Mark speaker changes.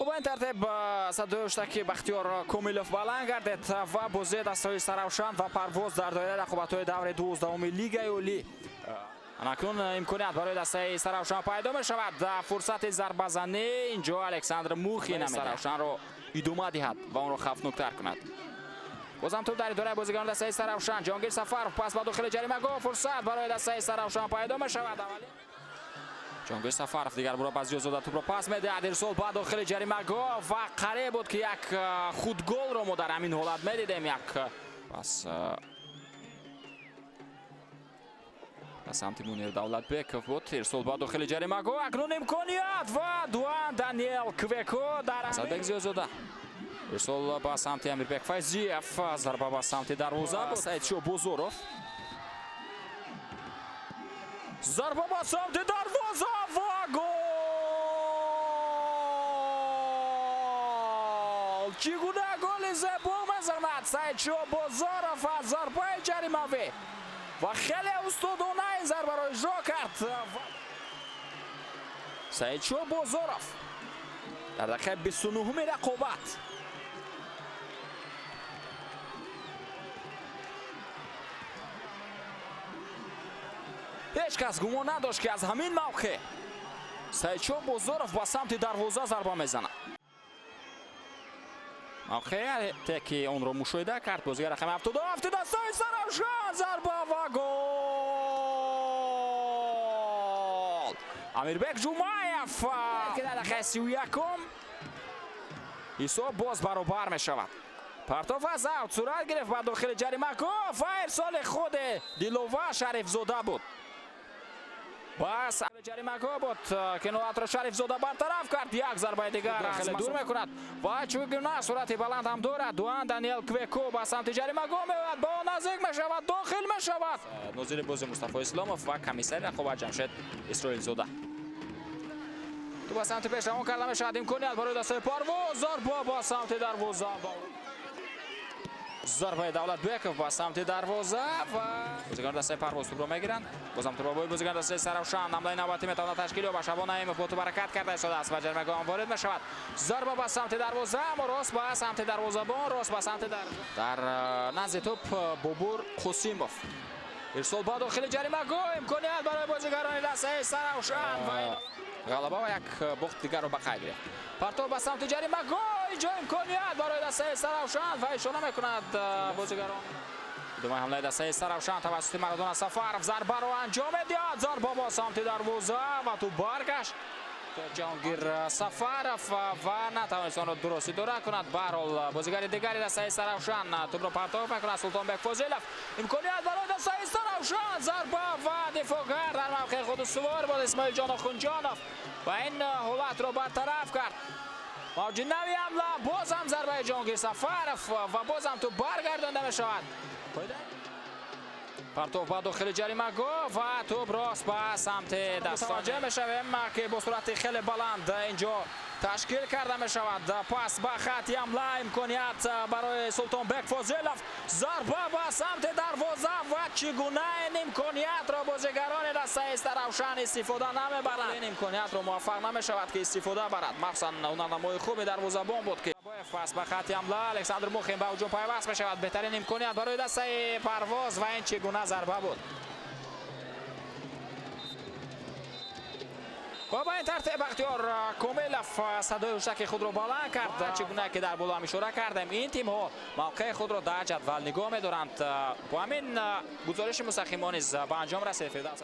Speaker 1: Хуб, ин тартиб садои ҳуштаки Бахтиёр Комилов баланд гардид ва бозии дастаҳои Саравшан ва Парвоз дар доираи рақобатҳои даври 12-уми Лигаи Олӣ. Акнун имконият барои дастаи Саравшан пайдо мешавад. Фурсати зарбазанӣ инҷо Александр Мухин Саравшанро идома диҳад ва онро хавфноктар кунад. Бозам туп дар идораи бозигарони дастаи Саравшан. Ҷонгир Сафаров пас ба дохили ҷаримагоҳ, фурсат барои дастаи Саравшан пайдо мешавад. Ҷонгир Сафаров дигар буро ба Зиёзода тупро пас медиҳад. Ирсол ба дохили ҷаримагоҳ ва қариб буд, ки як худголро мо дар ҳамин ҳолат медидем. Як пас ба самти Мунир Давлатбеков буд. Ирсол ба дохили ҷаримагоҳ, акнун имконият ва дуан Даниэл Квеко дар Асадбек Зиёзода. Ирсол ба самти Амирбек Файзиев, зарба ба самти дарвоза буд. Саидшо Бозоров. Зарба ба самти дарвоза ва гол! Чӣ гуна голи зебо мезанад Саидшо Бозоров аз зарбаи ҷаримавӣ ва хеле устодона ин зарбаро иҷро кард. Саидшо Бозоров дар дақиқаи 29-уми рақобат. Ҳеҷ кас гумон надошт, ки аз ҳамин мавқеъ Саидшо Бозоров ба самти дарвоза зарба мезанад. Мавқеияте ки онро мушоҳида кард бозигар рақами 77 дастаи Саравшан, зарба ва гол! Амирбек Ҷумаев, ки дар дақиқаи 31-ум ҳисоб боз баробар мешавад. Партоф аз аут сурат гирифт ба дохили ҷаримагоҳ ва ирсоли худи Дилова Шарифзода буд. Бас ҷаримагоҳ буд, ки ҳолатро Шарифзода бартараф кард. Як зарбаи дигар хеле дур мекунад ва чугуна суръати баланд ҳам дорад. Дуан Даниэл Квеко ба самти ҷаримагоҳ меояд, ба он наздик мешавад, дохил мешавад. Нозири бози Мустафо Исломов ва комиссари рақобат Ҷамшед Исроилзода. Ту ба самти пеш равон карда мешавад. Имконият барои дастаи Парвоз, зарба ба самти дарвоза. Зарбаи Давлатбеков ба самти дарвоза ва бозигарони дастаи Парвоз тупро мегиранд. Бозам тупро бо бозигарони дастаи Саравшан. Ҳамлаи навбатӣ метавонад ташкил ёбад. Шабон Наимов бо туп ҳаракат карда истодааст, ба ҷаримагоҳ ворид мешавад. Зарба ба самти дарвоза, аммо рост ба самти дарвозабон, рост ба самти дар назди туп Бобур Қосимов. Ирсол ба дохили ҷаримагоҳ, имконият барои бозигарони дастаи Саравшан ва ғалаба ва як бохт дигарро ба қайд гирифт. Партов ба самти ҷаримагоҳ, инҷо имконият барои дастаи Саравшан ва ишора мекунад бозигарон. Идомаи ҳамлаи дастаи Саравшан тавассути Марадона Сафаров зарбаро анҷом медиҳад. Зарба ба самти дарвоза ва туп баргашт. Ҷонгир Сафаров ва натавонист онро дуруст идора кунад. Баҳрҳол бозигари дигари дастаи Саравшан тупро партов мекунад. Султонбек Фозилов. Имконият барои дастаи Саравшан, зарба ва дифоъгар дар мавқеи худ устувор буд Исмоилҷон Охунҷонов ва ин ҳолатро бартараф кард. Мавҷи нави ҳамла, боз ҳам зарбаи Ҷонгир Сафаров ва боз ҳам туп баргардонда мешавад. Партов ба дохили ҷаримагоҳ ва туп рост ба самти даст. Мутаваҷҷеҳ мешавем, ки бо суръати хеле баланд инҷо ташкил карда мешавад. Пас ба хати ҳамла, имконият барои Султонбек Фозилов, зарба ба самти дарвоза ва чӣ гуна ин имкониятро бозигарони дастаи Саравшан истифода намебаранд. Ин имкониятро муваффақ намешавад, ки истифода барад. Махсусан ҳунарнамои хуби дарвозабон буд, ки пас ба хати ҳамла Александр Мухин ба ҳуҷум пайваст мешавад. Беҳтарин имконият барои дастаи Парвоз ва ин чӣ гуна зарба буд. Ва ба ин тартиб Бахтиёр Комилов садои ҳуштаки худро баланд кард. Чӣ гуна ки дар боло ҳам ишора кардем, ин тимҳо мавқеи худро дар ҷадвал нигоҳ медоранд. Бо ҳамин гузориши мустақим мо низ ба анҷом расид. Фирдавс.